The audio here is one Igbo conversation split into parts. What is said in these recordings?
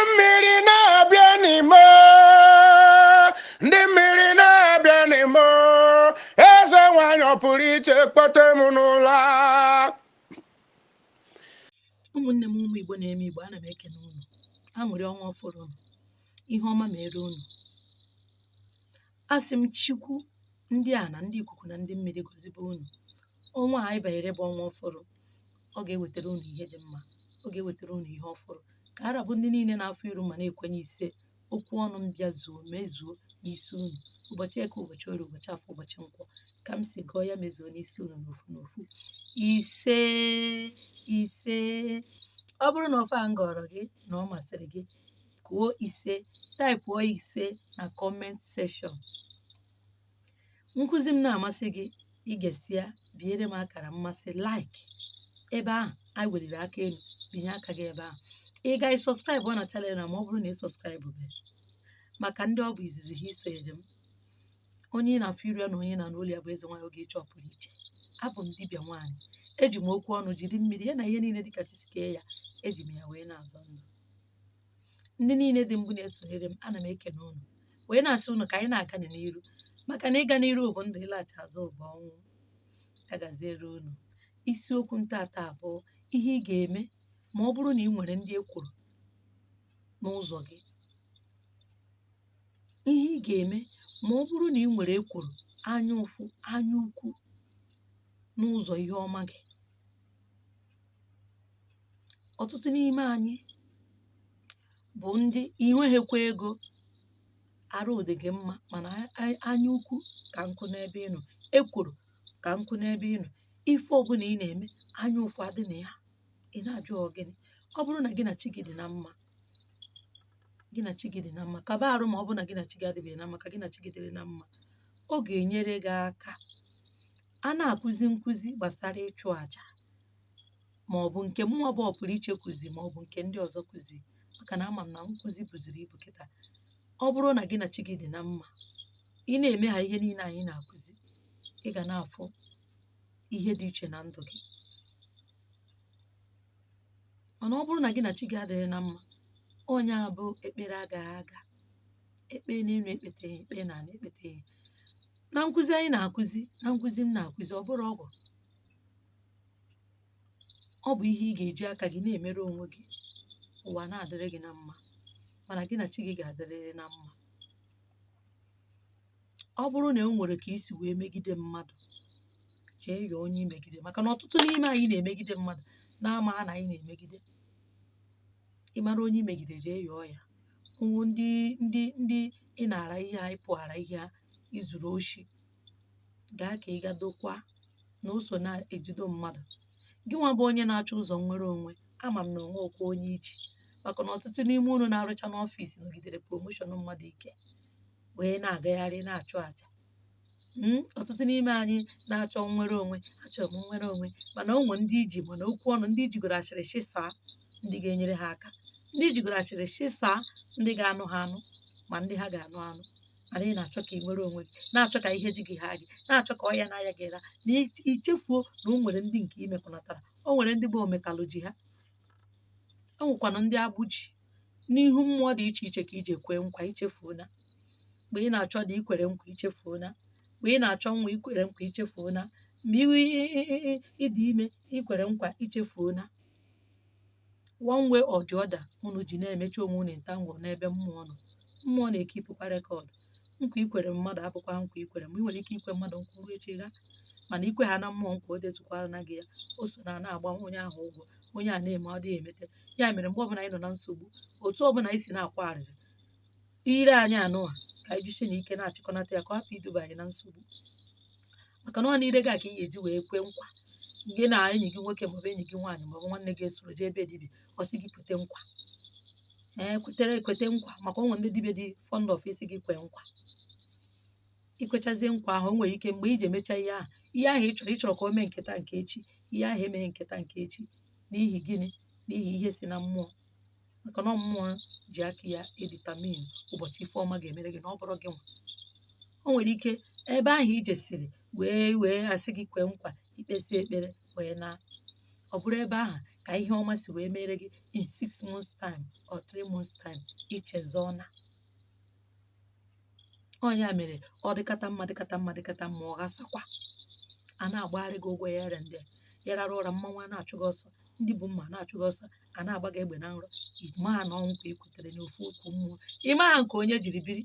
Mmiri na-abịa n'ime, ndị mmiri na-abịa n'ime, eze nwanyị ọ pụrụ iche kpọte m n'ụlọ. Ụmụnne m, ụmụ Igbo na-eme Igbo, ana m ekene unu. Aṅụrị ọnwa ọfụrụ unu, ihe ọma mere unu. Asị m Chukwu ndị a na ndị ikuku na ndị mmiri gọzibe unu. Ọnwa a anyị banyere bụ ọnwa ọfụrụ, ọ ga-ewetara unu ihe dị mma, ọ ga-ewetara unu ihe ọfụrụ. Ka arabụ ndị niile na-afụ iru ma na-ekwenye ise okwu ọnụ m bịa zuo mezuo n'isi unu. Ụbọchị Eke, ụbọchị Orie, ụbọchị Afọ, ụbọchị Nkwọ, ka m si gọọ ya mezuo n'isi unu n'ofu n'ofu. Ise, ise. Ọ bụrụ na ofe a m gọrọ gị na ọ masịrị gị, kwuo ise, taịpụọ ise na comment section. Nkụzi m na-amasị gị, ị ga-esịa biere m akara mmasị like ebe ahụ anyị weliri aka elu, binye aka gị ebe ahụ. Ị ga subscribe na channel na ma ọ bụrụ na ị subscribe beghị. Maka ndị ọ bụ izizi ha isonyere m, onye ị na-afụ iru ya na onye na-anụ olu ya bụ eze nwaanyị Ogechi Ọpụrụ Iche. Abụ m dibịa nwaanyị, eji m okwu ọnụ jiri mmiri ya na ihe niile dịka chi si kee ya, eji m ya wee na-azọ ndụ. Ndị niile dị mbụ na-esonyere m, ana m ekene unu wee na-asị unu ka anyị na-aga n'iru, maka na ịga n'iru bụ ndụ, ịlaghachi azụ bụ ọnwụ. Agaziere unu. Isiokwu ntata bụ ihe ị ga-eme ma ọ bụrụ na ị nwere ndị ekworo n'ụzọ gị. Ihe ị ga-eme ma ọ bụrụ na ị nwere ekworo, anya ụfụ, anya ukwu n'ụzọ ihe ọma gị. Ọtụtụ n'ime anyị bụ ndị inweghịkwa ego, arụ dị gị mma, mana anya ukwu ka nkụ n'ebe ị nọ, ekworo ka nkụ n'ebe ị nọ. Ife ọbụla ị na-eme, anya ụfụ adị na ya. Ị na-ajụ ọ gịnị? Ọ bụrụ na gị na chi gị dị na mma, gị na chi gị dị na mma, kaba arụ. Ma ọ bụrụ na gị na chi gị adịbeghị na mma, ka gị na chi gị dịrị na mma, ọ ga-enyere gị aka. A na-akụzi nkụzi gbasara ịchụ àjà, ma ọ bụ nke mụnwa bụ ọpụrụ iche kụzi, ma ọ bụ nke ndị ọzọ kụzi, maka na ama m na nkụzi buziri ibu kịta. Ọ bụrụ na gị na chi gị dị na mma, ị na-eme ha ihe niile anyị na-akụzi, ị ga na-afụ ihe dị iche na ndụ gị. Mana ọ bụrụ na gị na chi gị adịghị na mma, onye a bụ ekpere agaghị aga, ekpe n'elu ekpeteghị, ekpe na ala ekpeteghị. Na nkụzi anyị na-akụzi, na nkụzi m na-akụzi, ọ bụrụ ọgwụ, ọ bụ ihe ị ga-eji aka gị na-emere onwe gị, ụwa na-adịrị gị na mma, mana gị na chi gị ga-adịrịrị na mma. Ọ bụrụ na e nwere ka isi wee megide mmadụ, jee yọọ onye imegide, maka na ọtụtụ n'ime anyị na-emegide mmadụ na-ama na anyị na-emegide. Ị mara onye imegide, jee yọọ ya. Ụmụ ndị ị na-ara ihe ha, ịpụghara ihe ha, izuru oshi, gaa ka ị ga dokwa na o so na-ejido mmadụ. Gị nwa bụ onye na-achọ ụzọ nnwere onwe, ama m na onwe okwu onye iji, maka na ọtụtụ n'ime unu na-arụcha n'ọfịs nọgidere promotion mmadụ ike wee na-agagharị na-achụ àjà. Ọtụtụ n'ime anyị na-achọ nnwere onwe, achọrọ m nnwere onwe, mana o nwere ndị iji, mana okwu ọnụ ndị ijigoro ashịrị shịsaa ndị ga-enyere ha aka, ndị ijigoro ashịrị shịsaa ndị ga-anụ ha anụ, ma ndị ha ga-anụ anụ. Mana ị na-achọ ka ị nwere onwe gị, na-achọ ka ihe ji gị ha gị, na-achọ ka ọya na-aya gị ra, na ichefuo na o nwere ndị nke imekọnatara, o nwere ndị bụ ometalụ ji ha, o nwekwanụ ndị agbụ ji n'ihu mmụọ dị iche iche ka iji ekwe nkwa. Ichefuo na mgbe ị na-achọ dị ikwere nkwa, ichefuo na mgbe ị na-achọ nwa ikwere nkwa, ichefuo na mgbe ịdị ime ikwere nkwa, ichefuo na one way or the other unu ji na-emechi onwe unu entangle n'ebe mmụọ nọ. Mmụọ na-ekipụkwa record. Nkwa ikwere mmadụ abụkwa nkwa ikwere ma ị nwere ike ikwe mmadụ nkwa ruo echi gha, mana ikwe ha na mmụọ nkwa o detukwara na gị ya, o so na na-agba onye ahụ ụgwọ, onye a na-eme ọ dịghị emete. Ya mere mgbe ọbụla anyị nọ na nsogbu, otu ọbụla anyị si na-akwa arịrị, ire anyị anụwa ka anyị jisie na ike na-achịkọnata ya ka ọ hapụ iduba anyị na nsogbu, maka na ọ n'ire gị a ka ị ga-eji wee kwe nkwa. Gị na enyi gị nwoke maọbụ enyi gị nwaanyị maọbụ nwanne gị esoro jee ebe dibịa, ọ sị gị kwete nkwa, ee, kwetere ekwete nkwa, maka onwe ndị dibịa dị fond of isi gị kwee nkwa. Ikwechazie nkwa ahụ, o nwere ike mgbe iji emecha ihe ahụ, ihe ahụ ị chọrọ, ị chọrọ ka o mee nketa nke echi, ihe ahụ emeghị nketa nke echi. N'ihi gịnị? N'ihi ihe si na mmụọ, maka na mmụọ ji aka ya edetermine ụbọchị ife ọma ga-emere gị, na ọ bụrụ gị nwa. O nwere ike ebe ahụ ijesiri wee wee asị gị kwee nkwa, ikpesi ekpere wee na ọ bụrụ ebe ahụ ka Ka ihe ọma si wee mere gị in 6 months time or 3 months time, ichezọna. Ọ ya mere ọ dịkata mma, dịkata mma, dịkata mma, ọ ghasakwa. A na-agbagharị gị ụgwọ ya ere ndị a. Ịrara ụra, mmanwụ a na-achụ gị ọsọ, ndị bụ mma na-achụ gị ọsọ, a na-agba gị egbe na nrọ. Ịma na ọnwụ ka ị kwetere n'ofu okwu mmụọ, ịma ha nke onye jiri biri.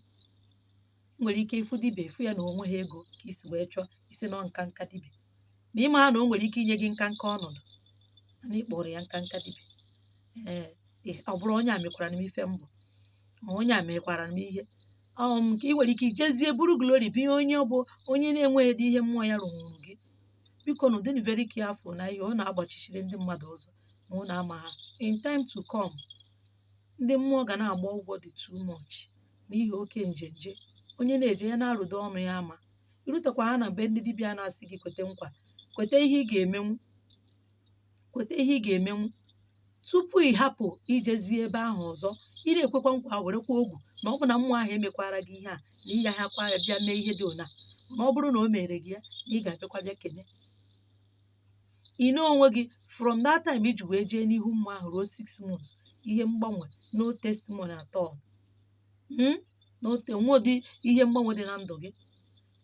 Nwere ike ịfụ dibịa, ịfụ ya na onwe ha ego ka isi wee chọọ isi nọ nka nka dibịa, ma ịma ha na o nwere ike inye gị nka nka ọnọdụ, mana ị kpọrọ ya nka nka dibịa. Ee, ọ bụrụ onye a mekwara m ife mbụ, ma onye a mekwara m ihe ọ nke ị nwere ike ijezie buru glory bụ ihe onye ọ bụ onye na-enweghị dị ihe mmụọ ya rụnwuru gị. Biko nụ, dịnụ very careful na ihe ọ na-agbachishiri ndị mmadụ ụzọ, ma ụ na-ama ha. In time to come, ndị mmụọ ga na-agba ụgwọ dị too much n'ihi oke njenje onye na-eje ya na-arụdo ọnụ ya ama irutekwa ha na be ndị dibịa na-asị gị kwete nkwa, kwete ihe ị ga-emenwu, kwete ihe ị ga-emenwu tupu ị hapụ ijezie ebe ahụ ọzọ. Ị na-ekwekwa nkwa, werekwa ogwu na ọ bụ na mmụọ ahụ emekwara gị ihe a, na ị gaghakwa ya bịa mee ihe dị ona, mana ọ bụrụ na o mere gị ya, na ị ga-abịakwa bịa kene. Ị know onwe gị, from that time iji wee jee n'ihu mmụọ ahụ ruo 6 months, ihe mgbanwe, no testimony at all. No nwe ụdị ihe mgbanwe dị na ndụ gị.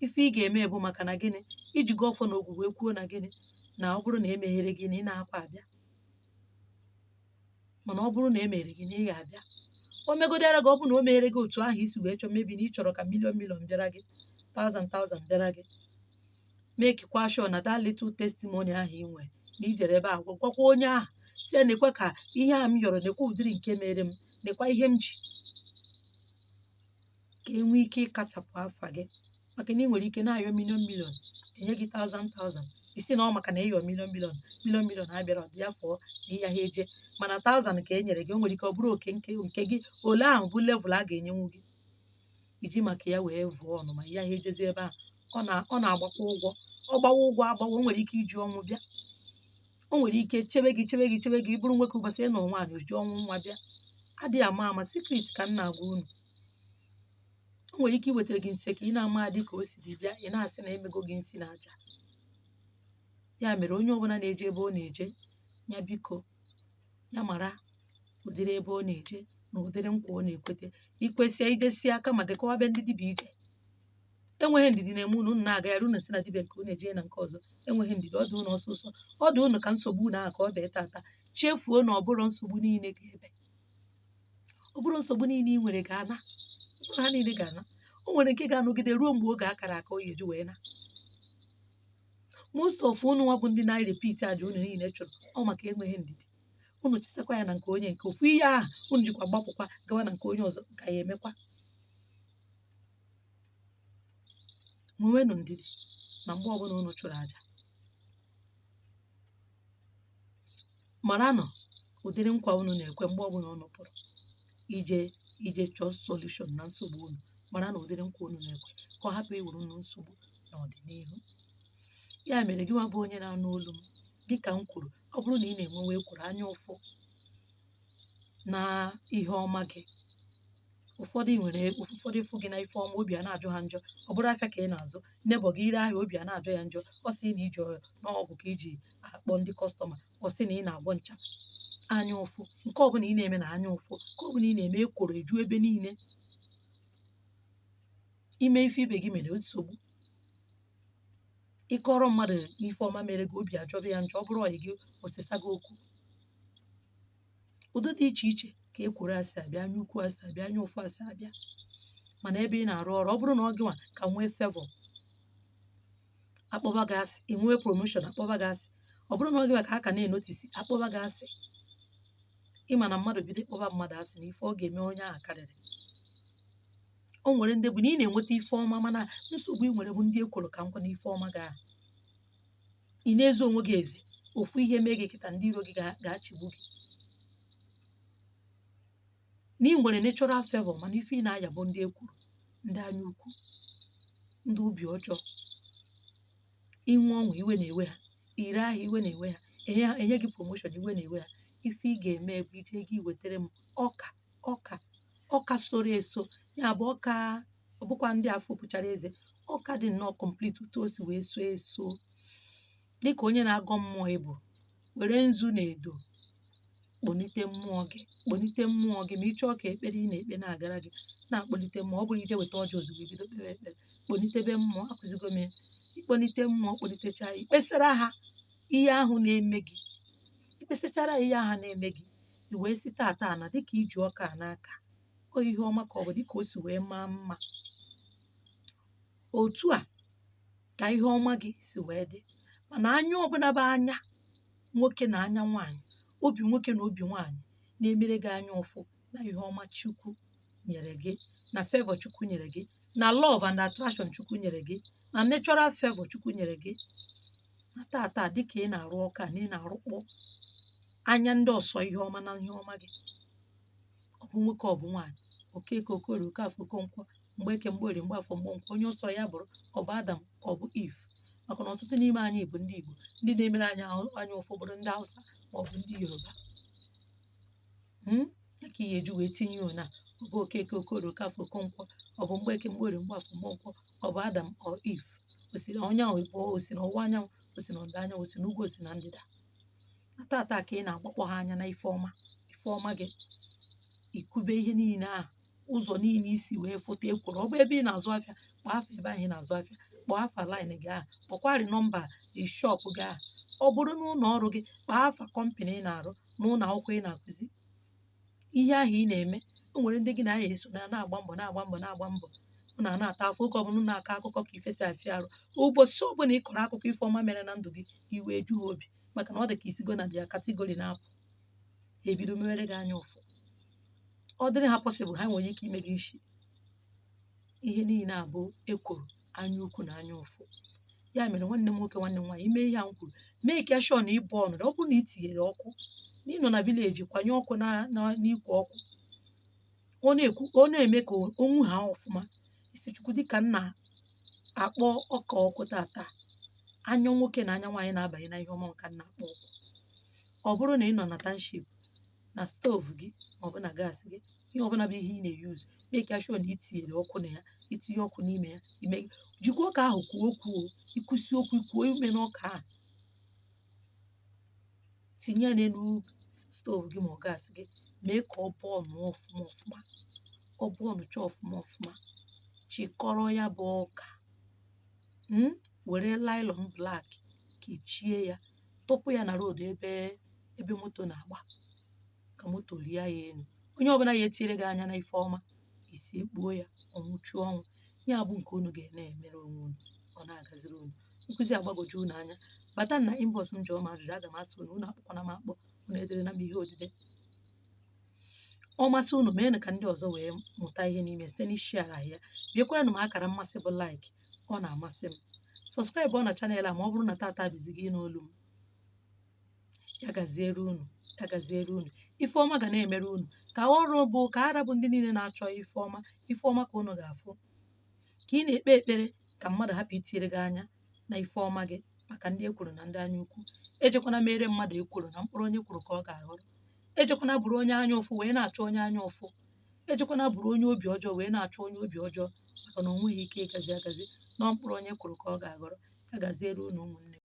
Ife ị ga-eme bụ maka na gịnị? Iji gọọ ọfọ na ogwu wee kwuo na gịnị? Na ọ bụrụ na emeghere gị, na ị na-akwa abịa, mana ọ bụrụ na emere gị, na ị ga-abịa. O megodara gị, ọ bụ na o meghere gị otu ahụ isi wee chọọ, mebi na ị chọrọ ka million million bịara gị, thousand thousand bịara gị, make kwa sure na that little testimony ahụ ị nwere na ijere ebe ahụ, gwakwa onye ahụ si ya, nekwa ka ihe a m yọrọ, nekwa ụdịrị nke mere m, nekwa ihe m ji ka e nwee ike ịkachapụ afa gị. Maka na ị nwere ike na-ayọ million million, enye gị thousand thousand, isi na ọ maka na ịyọ million million, million million abịara, ọ dị ya fọọ na ịya ha eje, mana thousand ka e nyere gị. O nwere ike ọ bụrụ oke nke gị ole ahụ bụ level a ga-enyenwu gị iji maka ya wee vụọ ọnụ ma ya ha ejezi ebe ahụ. Ọ na-agbakwa ụgwọ, ọ gbawa ụgwọ agbawa. O nwere ike iji ọnwụ bịa, o nwere ike chebe gị, chebe gị, chebe gị, bụrụ nwoke ụbọchị ịnọ nwaanyị, oji ọnwụ nwa bịa. Adịghị ama ama, secret ka m na-agwa unu. O nwere ike iwetara gị nse ka ị na-ama dị ka o siri bịa, ị na-asị na emego gị nsị na aja. Ya mere onye ọbụla na-eje ebe ọ na-eje ya, biko, ya mara ụdịrị ebe ọ na-eje na ụdịrị nkwa ọ na-ekwete. Ikwesịa ijesie aka ma dịkọwa be ndị dibịa ije. Enweghị ndidi na-eme unu, unu na-agagharị, unu si na dibịa nke unu eje na nke ọzọ. Enweghị ndidi, ọ dị unu ọsọsọ, ọ dị unu ka nsogbu unu ahụ ka ọ bee tata. Chefuo na ọ bụrụ nsogbu niile ga-ebe, ọ bụrụ nsogbu niile ị nwere ga-ana, ọ bụrụ ha niile ga-ana. O nwere nke ga-anọgide ruo mgbe oge akara aka o eji wee na. Most of unu nwa bụ ndị na-repeat aja unu niile chụrụ, ọ maka enweghị ndidi. Unu chisakwa ya na nke onye nke ofu ihe ahụ unu jikwa gbapụkwa gawa na nke onye ọzọ ka ya emekwa. Nwewenụ ndidi na mgbe ọbụla unu chụrụ aja, maranụ ụdịrị nkwa unu na-ekwe mgbe ọbụla unu pụrụ ije ije chọọ solution na nsogbu unu. Mara na ụdịrị nkwa unu na-ekwe ka ọ hapụ iwuru unu nsogbu n'ọdịnihu. Ya mere gị nwa bụ onye na-anụ olu m, dịka m kwuru, ọ bụrụ na ị na-enwewe ekworo, anya ụfụ na ihe ọma gị, ụfọdụ nwere ụfọdụ ịfụ gị na ife ọma, obi a na-ajọ ha njọ. Ọ bụrụ afịa ka ị na-azụ, nebọ gị ire ahịa, obi a na-ajọ ya njọ. Ọ sị na iji n'ọgwụ ka iji akpọ ndị customer, ọ sị na ị na-agwọ ncha. Anya ụfụ nke ọbụla ị na-eme na anya ụfụ nke ọbụla ị na-eme, ekworo eju ebe niile. Ime ife ibe gị mere nsogbu, ịkọrọ mmadụ ife ọma mere gị, obi ajọba ya njọ. Ọ bụrụ ọyị gị, osisa gị okwu. Ụdị dị iche iche ka ekworo asị abịa, anya ukwu asị abịa, anya ụfụ asị abịa. Mana ebe ị na-arụ ọrụ, ọ bụrụ na ọ gịnwa ka nwee favor, akpọba gị asị. Ị nwee promotion, akpọba gị asị. Ọ bụrụ na ọ gịnwa ka a ka na-enotice, akpọba gị asị. Ịma na mmadụ bido ịkpọba mmadụ asị, na ife ọ ga-eme onye ahụ karịrị. O nwere ndị bụ na ị na-enweta ife ọma, mana nsogbu ị nwere bụ ndị ekworo ka nkwa na ife ọma gị ahụ. Ị na-ezo onwe gị eze, ofu ihe mee gị kịta, ndị iro gị ga-achịgbu gị. Na ị nwere natural favor, mana ife ị na-aya bụ ndị ekworo, ndị anya ukwu, ndị obi ọjọọ. Inwe ọṅụ, iwe na-ewe ha. Ire ahịa, iwe na-ewe ha. Enye gị promotion, iwe na-ewe ha. Ife ị ga-eme bụ ije gị wetere m ọka, ọka, ọka soro eso, ya bụ ọka, ọ bụkwa ndị afọ pụchara eze, ọka dị nnọọ complete otu o si wee soo eso, dịka onye na-agọ mmụọ ịbụ. Were nzu na edo Kpọnite mmụọ gị, kpọnite mmụọ gị ma ị chọọ ka ekpere ị na-ekpe na-agara gị, na-akpọlite mmụọ. Ọ bụrụ ije weta ọjị ozugbo ibido kpewe ekpere, kpọnitebe mmụọ. Akụzigo m ya, ịkpọlite mmụọ, kpọlitecha ya, ikpesara ha ihe ahụ na-eme gị, ikpesachara ya ihe ahụ na-eme gị, i wee sị tata na dịka iji ọka a n'aka, ọ ihe ọma ka ọ bụ, dịka o si wee maa mma otu a ka ihe ọma gị si wee dị. Mana anya ọbụla bụ anya nwoke na anya nwaanyị, obi nwoke na obi nwaanyị na-emere gị anya ụfụ na ihe ọma Chukwu nyere gị, na favour Chukwu nyere gị, na love and attraction Chukwu nyere gị, na natural favour Chukwu nyere gị, na tata dịka ị na-arụ ọka na ị na-arụkpọ anya ndị ọsọ ihe ọma na ihe ọma gị, ọ bụ nwoke, ọ bụ nwaanyị, Okeke, Okorie, Okafọ, Okonkwo, Mgbeke, Mgborie, Mgbafọ, Mgbankwọ, onye ọsọ ya bụrụ, ọ bụ Adam ka ọ bụ Eve, maka na ọtụtụ n'ime anyị bụ ndị Igbo, ndị na-emere anyị anya ụfụ bụrụ ndị Hausa ma ọ bụ ndị Yoruba. Ya ka ị ga-eji wee tinye ona, ọ bụ Okeke, Okorie, Okafọ, Okonkwo, ọ bụ Mgbeke, Mgborie, Mgbafọ, Mgbankwọ, ọ bụ Adam or Eve, o si na onye ahụ bụ, o si n'ọwụwa anyanwụ, o si n'ọdịda anyanwụ, o si n'ugwu, o si na ndịda, na tata ka ị na-agbakpọ ha anya na ife ọma, ife ọma gị. Ikube ihe niile ahụ, ụzọ niile isi wee fụta ekworo, ọ bụ ebe ị na-azụ afịa, kpọọ afa ebe ahụ ị na-azụ afịa, kpọọ afa line gị ahụ, kpọkwarị nọmba shop gị ahụ. Ọ bụrụ n'ụlọ ọrụ gị, kpọọ afa company ị na-arụ, n'ụlọ akwụkwọ ị na-akụzi, ihe ahụ ị na-eme. O nwere ndị gị na ya eso na na-agba mbọ, na-agba mbọ, na-agba mbọ, ụ na-ata afọ oge ọbụla na-akọ akụkọ ka ife si afịa arụ. Ụbọchị ọbụla ị kọrọ akụkọ ife ọma mere na ndụ gị, iwe eju ha obi, maka na ọ dị ka isigo na their category na-apụ, ha ebido mewere gị anya ụfụ. Ọ dịrị ha possible, ha nwere ike ime gị nshi. Ihe niile a bụ ekworo, anya ukwu na anya ụfụ. Ya mere, nwanne m nwoke, nwanne m nwaanyị, ime ihe a m kwuru, mee ka sure na ịbụ ọnọdụ. Ọ bụrụ na ị tinyere ọkụ na ị nọ na village, kwanye ọkụ na n'ikwe ọkụ, ọ na-ekwu, ọ na-eme ka onwu ha ọfụma. Isi Chukwu, dịka m na-akpọ ọka ọkụ tata, anya nwoke na anya nwaanyị na-abanye na ihe ọma nka m na-akpọ ọkụ. Ọ bụrụ na ị nọ na township, na stove gị maọbụ na gas gị, ihe ọbụla bụ ihe ị na-eyuzu, mee ka sure na itinyere ọkụ na ya, itinye ọkụ n'ime ya, ime jikwa ọka ahụ kwuo okwu o, ikwusi okwu, ikwuo ime n'ọka ahụ, tinye ya n'elu stove gị ma ọ gas gị, mee ka ọ bọọnụ ọfụma ọfụma, ọ bọọnụcha ọfụma ọfụma, chịkọrọ ya bụ ọka, were nylon black kechie ya, tụpụ ya na road ebe moto na-agba, ka moto rie ya elu. Onye ọbụla ya etinyere gị anya na ife ọma, isi ekpuo ya, ọnwụchuo ọnwụ ya. Bụ nke unu ga na-emere onwe unu, ọ na-agaziri unu. Nkụzi agbagwoju unu anya, bata na inbox m jụọ m ajụjụ. Aga m asị unu, unu akpọkwana m akpọ, unu ederela m ihe odide. Ọ masị unu, meenụ ka ndị ọzọ wee mụta ihe n'ime site n'ishiara ya. Bịakwaranụ m akara mmasị bụ like, ọ na-amasị m. Subscribe ọ na channel a ma ọ bụrụ na tata bizi gị n'olu m. Ya gaziere unu, ya gaziere unu. Ife ọma ga na-emere unu, ka ọrụ bụ ka ara bụ ndị niile na-achọ ife ọma, ife ọma ka unu ga-afụ. Ka ị na-ekpe ekpere ka mmadụ hapụ itinyere gị anya na ife ọma gị, maka ndị ekworo na ndị anya ukwu. Ejekwana mere mmadụ ekworo, na mkpụrụ onye kwuru ka ọ ga-aghọrọ. Ejekwana bụrụ onye anya ụfụ wee na-achọ onye anya ụfụ. Ejekwana bụrụ onye obi ọjọọ wee na-achọ onye obi ọjọọ, maka na o nweghị ike ịgazi agazi. Nọọ mkpụrụ onye kwuru ka ọ ga-aghọrọ. Ya gaziere unu, ụmụnne.